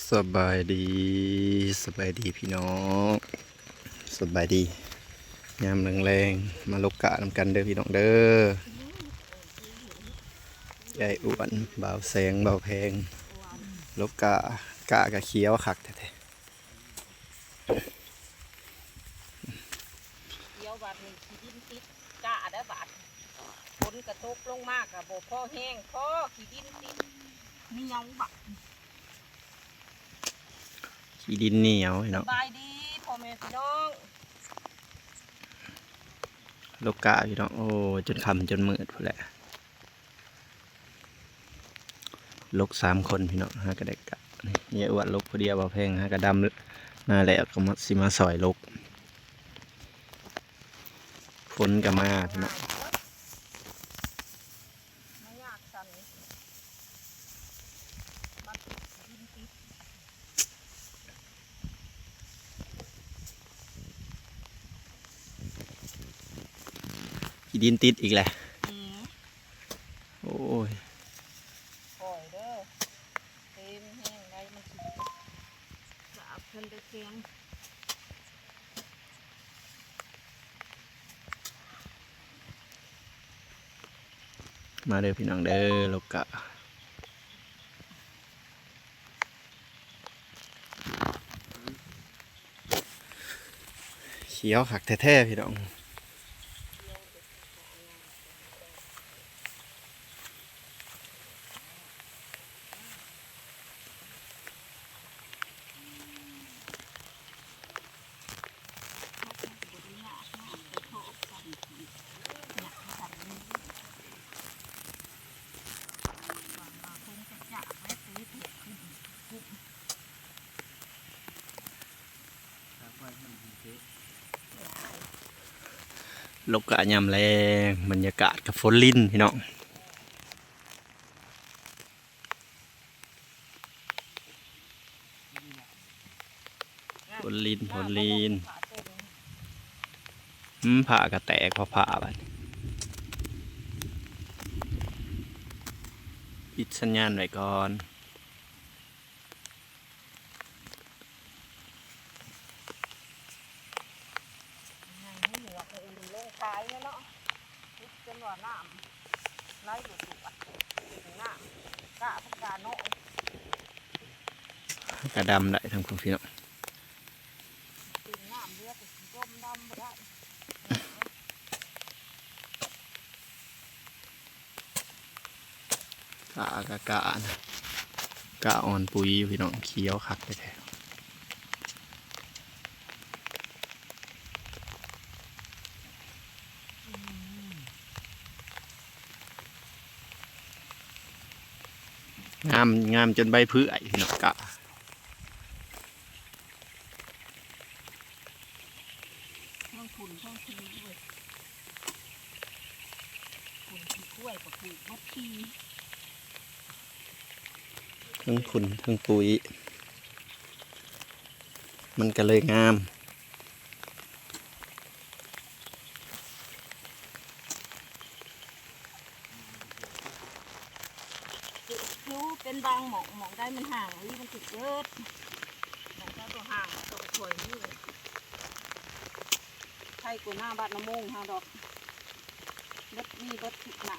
ສະບາຍດີ ສະບາຍດີພີ່ນ້ອງ ສະບາຍດີ ຍາມແລງໆ ມາລົກກ້ານຳກັນເດີພີ່ນ້ອງເດີ. ຍາຍອ້ວນ ບ່າວແສງ ບ່າວແພງ ລົກກ້າ ກ້າກະຂຽວຄັກແທ້ໆ. ດຽວບາດນີ້ຂີ້ດິນຕິດກ້າໄດ້ບາດ ຝົນກະຕົກລົງມາກະບໍ່ພໍແຮງ ພໍຂີ້ດິນຕິດໜຽວບາດ ຂີ້ດິນໜຽວພີ່ນ້ອງ. ສະບາຍດີພໍ່ແມ່ພີ່ນ້ອງ ລົກກ້າພີ່ນ້ອງ ໂອ້ ຈົນຄ່ຳຈົນມືດພຸ້ນແຫຼະ. ລົກສາມຄົນພີ່ນ້ອງ ຫາກະໄດ້ກະ ຍາຍອ້ວນລົກຜູ້ດຽວ ບ່າວແພງຫາກະດຳນາແລ້ວ ກະມາ ຊິມາຊ່ອຍລົກ ຝົນກະມາພີ່ນ້ອງ. ມາຍາກຊັ້ນ ມາຕິດດິນຕິດ ຂີ້ດິນຕິດອີກແຫຼະ. ອືມ ໂອ້ຍ ຄ່ອຍເດີ ເຕັມແຮງໄດ໋ ມັນຊິ ສາບເພິ່ນໄດ້ແຂງ. ມາເດີພີ່ນ້ອງເດີ ລົກກ້າ ຂຽວຄັກແທ້ໆ ພີ່ນ້ອງ. ລົກກ້າຍາມແລງ ບັນຍາກາດກະຝົນລິນພີ່ນ້ອງ. ຝົນລິນ ຝົນລິນ ອືມ ຟ້າກະແຕກ ຟ້າບາດນີ້ ປິດສັນຍານໄວ້ກ່ອນ. ຍັງໃຫ້ໝວກໃຫ້ອື່ນລົງຂາຍແລ້ວເນາະ ເຮັດຈົນວ່ານ້ຳໄຫຼບໍ່ຖ້ວນ ເປັນນ້ຳກະເພິ່ນກະເນາະ ກະດຳໄດ້ທັງພຸ້ນພີ່ນ້ອງ. ເປັນນ້ຳເຫຼືອແຕ່ຊິຈົມດຳບໍ່ໄດ້. ກ້າ ກ້າ ກ້າ ກ້າອ່ອນປຸ໋ຍຢູ່ພີ່ນ້ອງ ຂຽວຄັກແທ້ໆ. ງາມ ງາມຈົນໃບເຜື່ອຍພີ່ນ້ອງ ກ້າ. ທັງຝຸ່ນທັງຂີ້ດ້ວຍ ຝຸ່ນຂີ້ຄວາຍກະຖືກໝົດຂີ້ ທັງຝຸ່ນທັງປຸ໋ຍ ມັນກະເລີຍງາມ. ຢູ່ເປັນບາງໝ່ອງ ໝ່ອງໃດມັນຫ່າງອີ່ ມັນຖືກເບີດ ໝ່ອງໃດບໍ່ຫ່າງກະບໍ່ຄ່ອຍມີ ໄຄກວ່າໜ້າບ້ານນາໂມງເຮົາດອກ ເບິດມີເບິດທຸກໜ້າ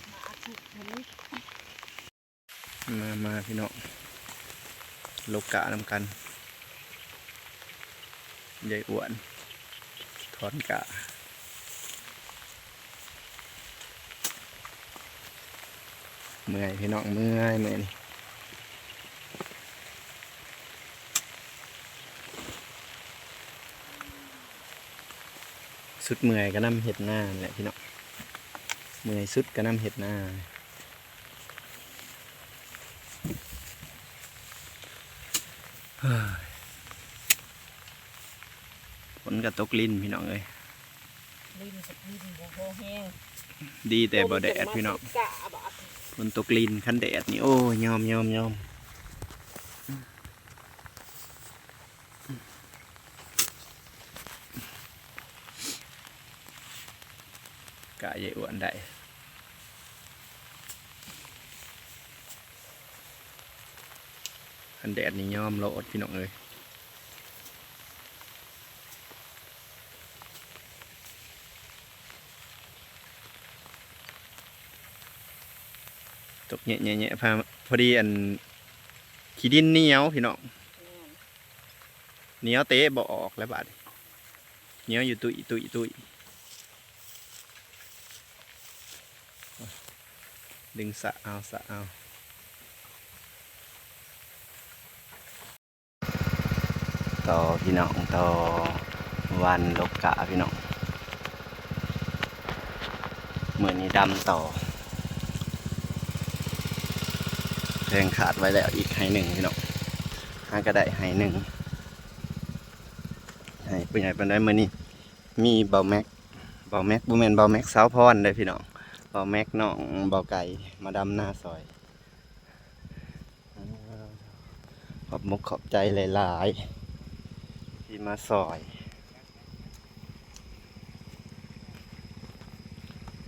ໜ້າທຸກເພິ່ນ. ມາ ມາພີ່ນ້ອງ ລົກກ້ານຳກັນ ຍາຍອ້ວນຖອນກ້າ ເມື່ອຍພີ່ນ້ອງ ເມື່ອຍ ເມື່ອຍນີ້ ສຸດເມື່ອຍກະນຳເຮັດນາຫັ້ນແຫຼະພີ່ນ້ອງ ເມື່ອຍສຸດກະນຳເຮັດນາ. ຝົນກະຕົກລິນພີ່ນ້ອງເອີຍ ລິນກະລິນບໍ່ພໍແຮງ ດີແຕ່ບໍ່ແດດພີ່ນ້ອງ ຝົນຕົກລິນ ຄັນແດດນີ້ ໂອ້ຍ ຍອມ ຍອມ ຍອມ. ກະຍາຍອ້ວນໄດ້ ຄັນແດດນີ້ຍອມໂລດພີ່ນ້ອງເອີຍ. ຕົກແຍະໆໆ ພາ ພໍດີອັນ ຂີ້ດິນໜຽວພີ່ນ້ອງ ແມ່ນ ໜຽວເຕະບໍ່ອອກແລ້ວບາດນີ້ ໜຽວຢູ່ຕຸ້ຍໆໆ ດຶງສະເອົາ ສະເອົາ. ຕໍ່ພີ່ນ້ອງ ຕໍ່ວັນລົກກະພີ່ນ້ອງ ມື້ນີ້ດຳຕໍ່ ແພງຂາດໄວ້ແລ້ວອີກໄຮ່ໜຶ່ງພີ່ນ້ອງ ຫາກະໄດ້ໄຮ່ໜຶ່ງ ໄຮ່ບໍ່ໃຫຍ່ປານໃດ. ມື້ນີ້ມີເບົາແມັກ ເບົາແມັກ ບໍ່ແມ່ນເບົາແມັກສາວພອນເດ້ພີ່ນ້ອງ ເບົາແມັກນ້ອງເບົາໄກ່ ມາດຳນາຊ່ອຍ. ຂອບມົກຂອບໃຈຫຼາຍໆ ທີ່ມາຊ່ອຍ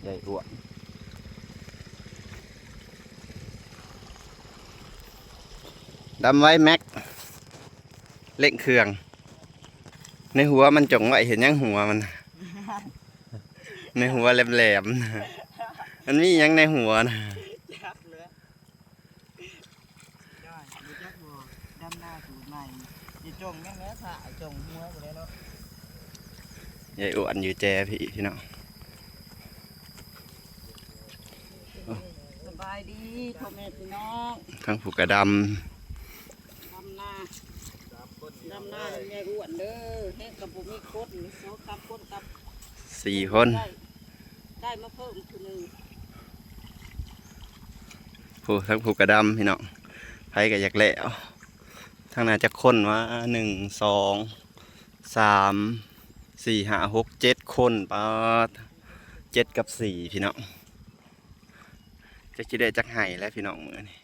ໃຫຍ່ອ້ວນ ດຳໄວ້ແມັກ ເລັ່ງເຄື່ອງ ໃນຫົວມັນຈົ່ງໄວ້ເຮັດຫຍັງຫົວມັນ ໃນຫົວແຫຼມໆ ມັນມີຫຍັງໃນຫົວນະ ຈັກແຫຼະ. ໄດ້ ຮູ້ຈັກບໍ່ ດຳນາສູດໃໝ່ ຊິຈົ່ງແມ່ນແຫຼະ ຖ້າຈົ່ງຫົວບໍ່ໄດ້ເນາະ. ຍາຍອ້ວນຢູ່ແຈພີ້ພີ່ນ້ອງ ສະບາຍດີພໍ່ແມ່ພີ່ນ້ອງ ທັງຜູ້ກະດຳ ດຳນາ ດຳນານຳຍາຍອ້ວນເດີ ແຮງກໍບໍ່ມີຄົນ ມີສອງສາມຄົນກັບ ສີ່ຄົນ ໄດ້ ໄດ້ມາເພີ່ມຜູ້ໜຶ່ງ ຜູ້ ທັງຜູ້ກະດຳພີ່ນ້ອງ ໃຜກໍຢາກແລ້ວ ທາງໜ້າຈັກຄົນວະ ໜຶ່ງ ສອງ ສາມ ສີ່ ຫ້າ ຫົກ ເຈັດຄົນ ປາດ ເຈັດກັບສີ່ພີ່ນ້ອງ ຈັກຊິໄດ້ຈັກໄຮ່ແລ້ວພີ່ນ້ອງມື້ນີ້.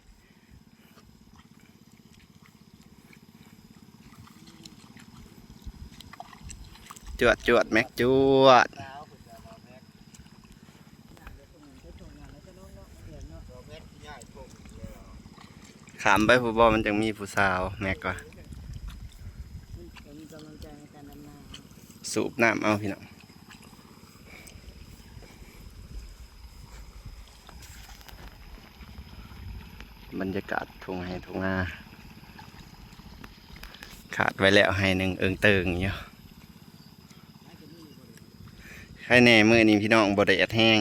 ຈວດ ຈວດ ແມັກ ຈວດ ຂ້າມໄປພຸ້ນບໍ່ ມັນຈັ່ງມີຜູ້ສາວ ແມັກວ່າ ສູບນ້ຳເອົາພີ່ນ້ອງ. ບັນຍາກາດທົ່ງໄຮ່ທົ່ງນາ ຂາດໄວ້ແລ້ວໄຮ່ໜຶ່ງເອີງເຕີງຢູ່ ໄຄແນ່ມື້ນີ້ພີ່ນ້ອງ ບໍ່ໄດ້ແດດແຮງ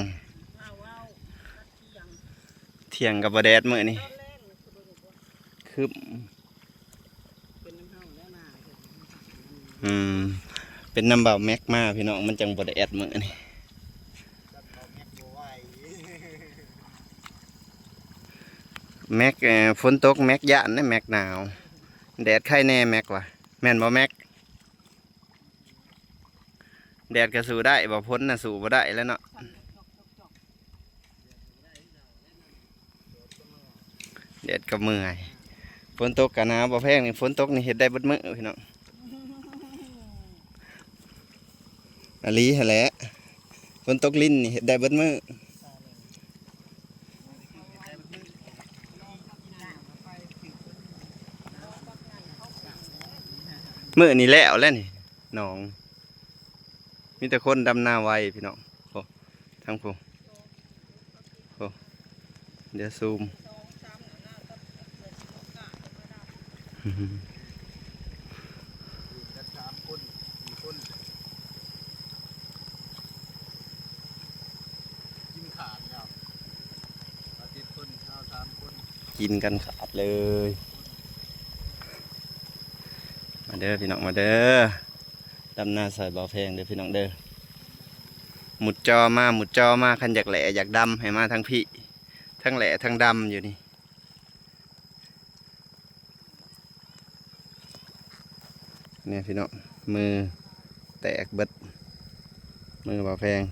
ທ່ຽງກໍບໍ່ແດດມື້ນີ້ ຄຶ້ມ. ເປັນນຳເຮົາແລ້ວມາ ອືມ ເປັນນຳບ່າວແມັກມາພີ່ນ້ອງ ມັນຈັ່ງບໍ່ໄດ້ແດດມື້ນີ້ ແມັກ ເອີ ຝົນຕົກແມັກຢ້ານເດ້ ແມັກໜາວ ແດດໄຄແນ່ແມັກວ່າ ແມ່ນບໍ່ແມັກ? ແດດກໍສູ້ໄດ້ບໍ່ ຝົນນະສູ້ບໍ່ໄດ້ແລ້ວເນາະ. ແດດກໍເມື່ອຍ ຝົນຕົກກໍໜາວ ບໍ່ແພງນີ້ ຝົນຕົກນີ້ເຮັດໄດ້ເບິດມື້ພີ່ນ້ອງ ອີ່ຫຼີຫັ້ນແຫຼະ ຝົນຕົກລິນນີ້ເຮັດໄດ້ເບິດມື້ ມື້ນີ້ແລ້ວແລ້ວນີ້ ໜອງ ມີແຕ່ຄົນດຳນາໄວພີ່ນ້ອງ ໂອ້ ທາງຜູ້ ໂອ້ ດຽວຊູມ ກັນສາມຄົນ ສີ່ຄົນ ກິນຂາດແລ້ວ ເອົາເຈັດຄົນ ເອົາສາມຄົນ ກິນກັນຂາດເລີຍ ມາເດີພີ່ນ້ອງ ມາເດີ ດຳນາຊ່ອຍບ່າວແພງເດີພີ່ນ້ອງເດີ ມຸດຈໍມາ ມຸດຈໍມາ ຄັນຢາກແຫຼ້ຢາກດຳໃຫ້ມາທາງພີ້ ທັງແຫຼ້ທັງດຳຢູ່ນີ້ ນີ້ພີ່ນ້ອງ ມືແຕກເບິດ ມືບ່າວແພງ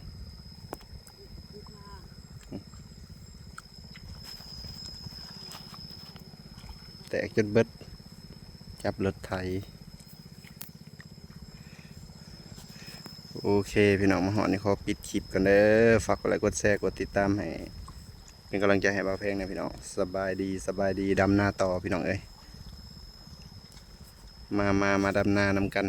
ແຕກຈົນເບິດ ຈັບລົດໄຖ ໂອເຄພີ່ນ້ອງ ມາຮອດນີ້ຂໍປິດຄລິບກ່ອນເດີ ຝາກກົດໄລກົດແຊ ກົດຕິດຕາມໃຫ້ ເປັນກຳລັງໃຈໃຫ້ບ່າວແພງແດ່ພີ່ນ້ອງ ສະບາຍດີ ສະບາຍດີ ດຳນາຕໍ່ພີ່ນ້ອງເອີຍ. ມາ ມາ ມາດຳນານຳກັນ.